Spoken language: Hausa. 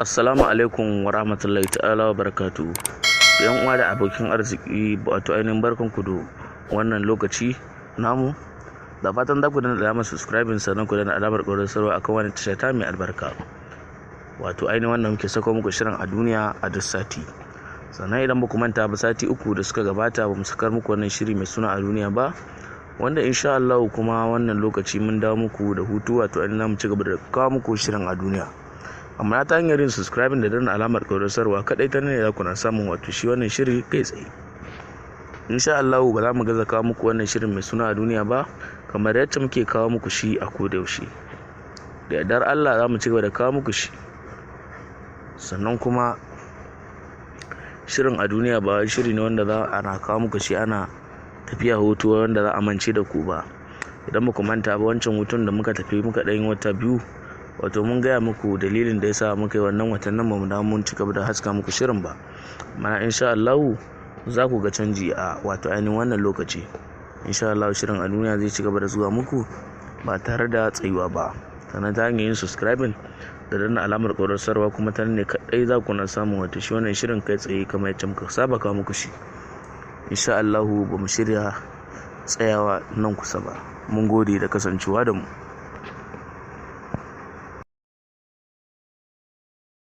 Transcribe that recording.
Assalamu alaikum wa rahmatullahi ta'ala wa barakatuhu. Yan uwa da abokin arziki, wato ainihin barkan ku da wannan lokaci namu. Da fatan za ku danna alamar subscribing, sannan ku danna alamar ƙararrawar sanarwa akan wannan tasha ta mai albarka. Wato ainihin wannan muke sako muku shirin A Duniya a duk sati. Sannan idan ba ku manta ba, sati 3 da suka gabata ba mu sakar muku wannan shiri mai suna A Duniya ba. Wanda insha Allah kuma wannan lokaci mun dawo muku da hutu, wato ainihin mu ci gaba da kawo muku shirin A Duniya. Amma ta hanyar yin subscribing da danna alamar ƙararrawar kaɗai, ta ne za ku na samun wato shi wannan shiri kai tsaye. Insha Allah ba za mu gaza kawo muku wannan shirin mai suna A Duniya ba, kamar yadda muke kawo muku shi a koda yaushe. Da yardar Allah za mu ci gaba da kawo muku shi. Sannan kuma shirin A Duniya ba wai shiri ne wanda za ana kawo muku shi ana tafiya hutu wanda za a mance da ku ba. Idan ba ku manta ba, wancan hutun da muka tafi, muka ɗan yi wata 2, wato mun gaya muku dalilin da yasa muka yi wannan watannin ba mu dawo mun ci gaba da haska muku shirin ba. Amma insha Allahu za ku ga canji a wato ainihin wannan lokaci. Insha Allah shirin A Duniya zai ci gaba da zuwa muku ba tare da tsayuwa ba. Sannan ta hanyar yin subscribing da danna alamar ƙararrawar sanarwa kuma ta ne kaɗai za ku na samun wato shi wannan shirin kai tsaye, kamar yadda muka saba kawo muku shi. Insha Allahu ba mu shirya tsayawa nan kusa ba. Mun gode da kasancewa da mu.